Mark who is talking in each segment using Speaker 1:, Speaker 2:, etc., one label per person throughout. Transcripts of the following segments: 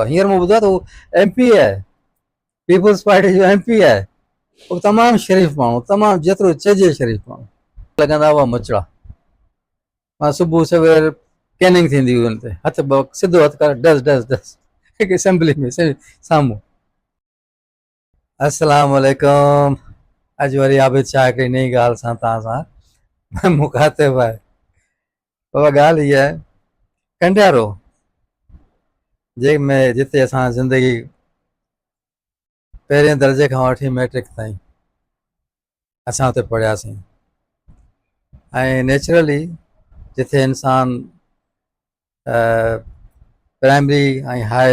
Speaker 1: هينئر مون ٻڌو آهي ته هو ايم پي آهي، پيپلز پارٽي جو ايم پي آهي. هو تمام شريف ماڻهو، تمام جيترو چئجي شريف ماڻهو. لڳندا هئا مچڙا. مان صبح سوير ڪيننگ ٿيندي هئي ان تي، هٿ سڌو هٿ ڪر ڊس ڊس ڊس هڪ اسيمبلي ۾ سامهون. السلام عليڪم، اڄ وري عابد شاهه هڪڙي نئين ڳالهه سان توهان سان مخاطب آهي. بابا ڳالهه هي آهي ڪنڊيارو جنهن ۾ جتي اسان زندگي پهرين درجي کان وٺي ميٽرڪ تائين اسان اتي پڙهياسين ۽ نيچرلي جتي انسان پرائمري ۽ هاء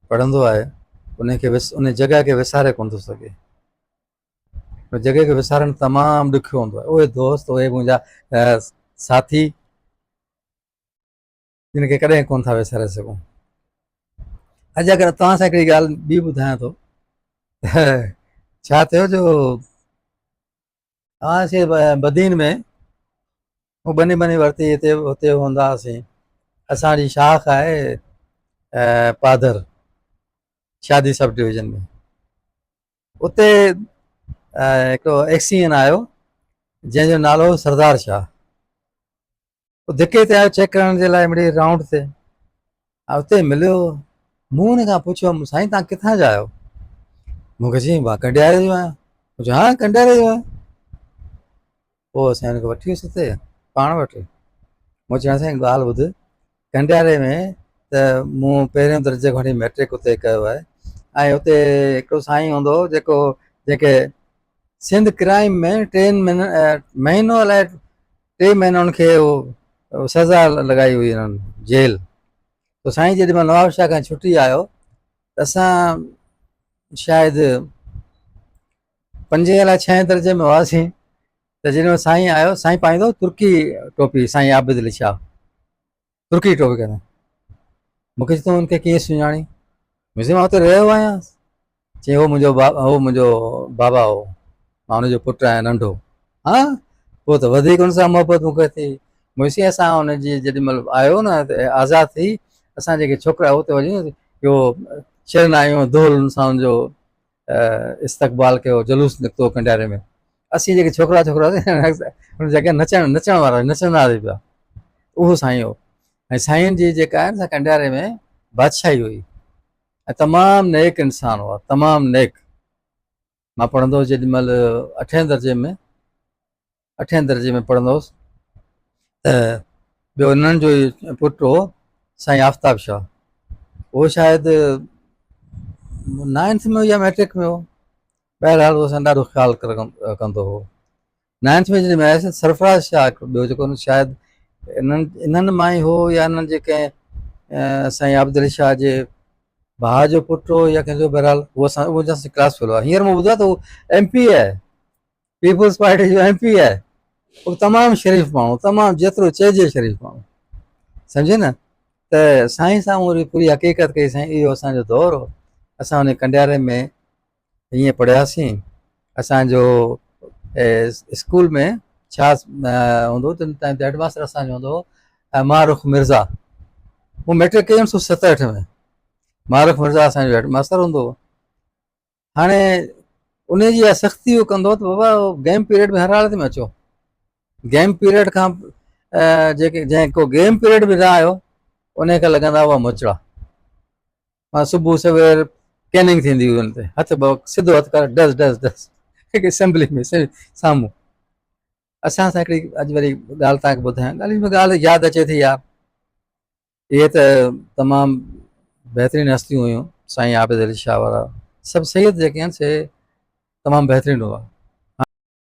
Speaker 1: پڙهندو آهي ان کي ان جڳهه کي وساري ڪونه ٿو سگهي. ان جڳهه کي وسارڻ تمام ڏکيو هوندو آهي. اهي دوست، اهي منهنجا ساٿي جن کي ڪڏهن ڪونه ٿا وساري سگهون. اڄ اگر توهان سان هڪڙي ڳالهه ٻي ٻڌايان ٿو ته ڇا ٿيو جو اسين بدين ۾ ٻني ٻني ورتي هتي هتي هوندا هئاسين. اسان جي شاخ آهي پادر شادي سب ڊويزن ۾، اتي هڪڙو ايڪسين آيو جنهن جو نالو هو سردار شاهه. ڌڪي تي آيو چيڪ ڪرڻ جي لاء مڙي رائونڊ تي، اتي مليو. مون هن کان پڇيو سائين تان ڪٿان جا آهيو؟ مون کي چيائين مان ڪنڊياري جو آهيان. مون چيو ها ڪنڊياري جو آهيان. پوء اسان هن کي وٺي ويس اتي پاڻ وٽ. مون چيو سائين ڳالهه ٻڌ، ڪنڊياري ۾ ته مون پهريون درجي کان وٺي ميٽرڪ اتي ڪيو آهي ۽ اتي هڪڙو سائين هوندو هو جيڪو جنهن کي سنڌ ڪرائم ۾ ٽين مهينو الائي 3 مهينا ان کي سزا لڳائي هئي انهن جيل. تو سائين جيڏي مهل نواب شاهه کان ڇٽي آيو ته اسان شايد پنجين الائي ڇهين درجي ۾ هئاسين ته جيڏي مهل سائين آيو، سائين پائيندو هو ترڪي ٽوپي، سائين عابد علي شاهه ترڪي ٽوپي ڪندو. مون کي چي تون ان کي ڪيئن سڃاڻين؟ مون چيو مان اتي رهيو آهيان. چي هو منهنجو هو منهنجو بابا هو، مان ان جو پٽ آهيان ننڍو. ها پوء ته وڌيڪ ان سان محبت مون کي ٿي. مون چيو اسان ان جي جيڏي مهل آيو نه آزاد ٿي، اسان جيڪي ڇوڪرا اتي وڃي اهو شرنايون دهل سان ان جو استقبال ڪيو، جلوس نڪتو ڪنڊياري ۾. اسين جيڪي ڇوڪرا ڇوڪرا ان جي اڳيان نچڻ نچڻ وارا نچندا هئاسين پيا. اهو سائين هو. ۽ سائين جي جيڪا آهي نه ڪنڊياري ۾ بادشاهي هئي ۽ تمام نيڪ انسان هئا، تمام نيڪ. مان پڙهندو هوس جيڏي مهل اٺين درجي ۾ اٺين درجي ۾ پڙهندو هوس ته ٻيو انهن جو ئي پٽ هو سائين آفتاب شاهه، اهو شايد نائنٿ ۾ يا ميٽرڪ ۾ هو. بهرحال اهو اسان ڏاڍو خيال ڪندو هو. نائنٿ ۾ جڏهن آيس سرفراز شاهه هڪ ٻيو جيڪو شايد انهن انهن مان ئي هو يا انهن جي ڪنهن سائين عابد علي شاهه جي ڀاء جو پٽ هو يا ڪنهن جو، بهرحال هو اسان اهو جس ڪلاس فيلو آهي. هينئر مون ٻڌو آهي ته هو ايم پي آهي، پيپلز پارٽي جو ايم پي آهي. هو تمام شريف ماڻهو، تمام جيترو چئجي شريف ماڻهو، سمجهي نه. ته سائين سان مون پوري حقيقت ڪئي، سائين اهو اسان جو دور هو، اسان ان ڪنڊياري ۾ ائين پڙهياسين. اسان جو اسڪول ۾ ڇا هوندو تن ٽائيم تي هيڊ ماستر اسان جو هوندو هو مارخ مرزا. مون ميٽرڪ ڪئي 1967 ۾، مارخ مرزا اسان جو هيڊ ماستر هوندو هو. هاڻي ان جي اها سختي اهو ڪندو ته بابا گيم پيريڊ ۾ هر حالت ۾ اچو. گيم پيريڊ کان جيڪي جنهن ڪو گيم پيريڊ به نه آيو ان کي لڳندا هئا موچڙا. مان صبح سوير ڪيننگ ٿيندي هئي ان تي، هٿ سڌو هٿ ڪر ڊس ڊس ڊس هڪ اسيمبلي ۾ سامهون. اسان سان هڪڙي اڄ وري ڳالهه توهان کي ٻڌايان، ڳالهه ۾ ڳالهه ياد اچي ٿي يار. اهي ته تمام بهترين هستيون هيون، سائين عابد علي شاهه وارا سڀ سيد جيڪي آهن سي تمام بهترين هئا.